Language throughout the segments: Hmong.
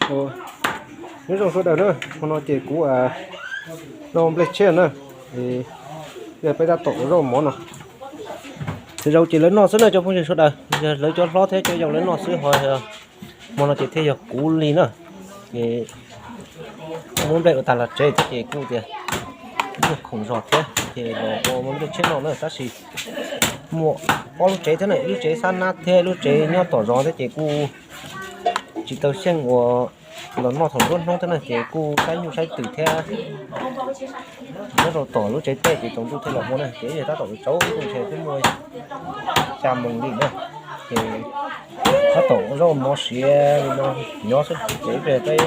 Nyob zoo sawv daws na, hmo no ces kuv noj nplej tshiab na, yog peb tab tom ua zaub mov no. Tej zaum ces lawv noj xwb na cov phooj ywg sawv daws, yog lawv cov hlob thiab cov yau lawv noj xwb ho. Hmo no ces thiaj yog kuv li na. Ces muab nplej ua tag los tsev thiab ces kuj tias nyuag khoom zog thiab ces los ua nplej tshiab no na, tab sis muaj ob lub tsev thiab na, ib lub tsev sab nab thiab ib lub tsev nyob tom zos thiab ces kuj tsis tau xyeej ua los noj thaum nruab hnub thiab na ces kuj saib nyuj saib twm thiab nyob rau tom lub tsev tej ces tsaus ntuj thiaj los ua na ces yog tab tom tsaus ntuj ntshe twb muaj xya moos li na. Ces tab tom ua zaub mov siav li no nyob xwb ces ib pliag peb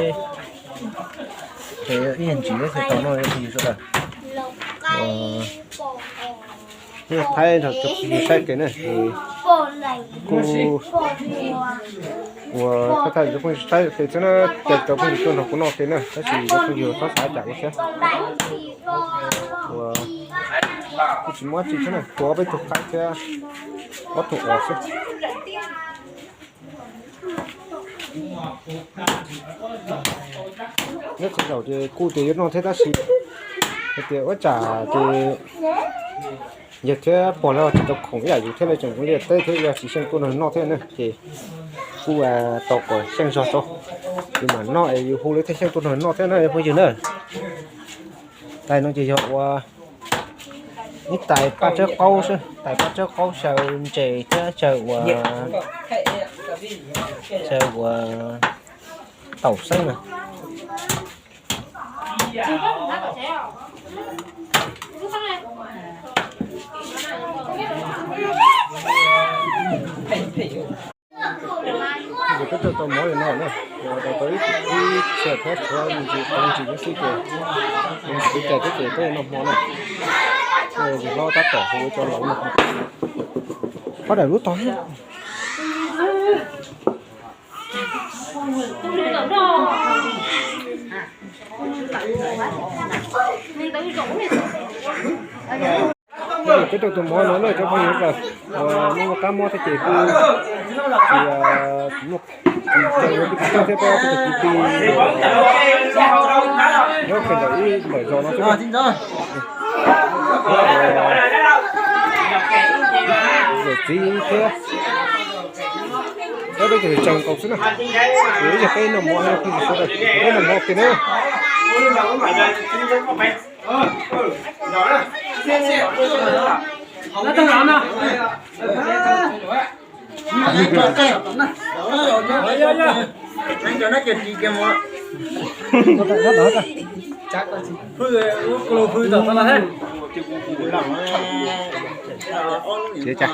ces ib ntsis thiaj tau noj phooj ywg sawv daws. Nyob Thaib nrog cov phooj ywg saib kev na, kuj ua thaij thaij cov phooj ywg saib kev xwb na, caw cov phooj ywg tuaj nrog kuv noj kev na, tab sis cov phooj ywg txhob xav cas ua thiab. Ua kuj tsis muaj dab tsi thiab na, tua ob peb tug qaib thiab ob tug os xwb. Nyob txhua zaus ces kuj tias yuav noj thiab tab sis hais tias ua cas ces yawg thiab pog lawv tsis tau khoom ib yam yus thiab, lawv tseem ua liaj teb thiab yog tsis xyeej tuaj nrog noj thiab na ces kuj tau kom xyeej zog tso, yus mam noj es yus hu lawv thiaj xyeej tuaj nrog noj thiab na phooj ywg na. Tais no ces yog ua ib tais paj tsawb qaub xwb, tais paj tsawb qaub xyaw ntses thiab xyaw ua, xyaw ua taum xeeb na. Ces peb tau tau mov li no na, tau ib, ib txhia thiab tshuav me ntsis qhov ntsis no xwb ces, ib txhia thiab ces peb noj hmo na. Yawg hlob tab tom hu cov laus no, pab daim lub tog. Peb tau tus mov no na cov phooj ywg, muaj qab mob thiab ces kuj tsis muaj, tsis tau yuav kuj tsis tau thiab, peb ob tug kwv tij nyob kawg ntawm ib ntawm zos no xwb. Yawm txiv thiab peb tug tseem nkaus xwb na. Ces ib yog peb noj mov no phooj ywg sawv daws, peb noj mov kiag na. Ces cas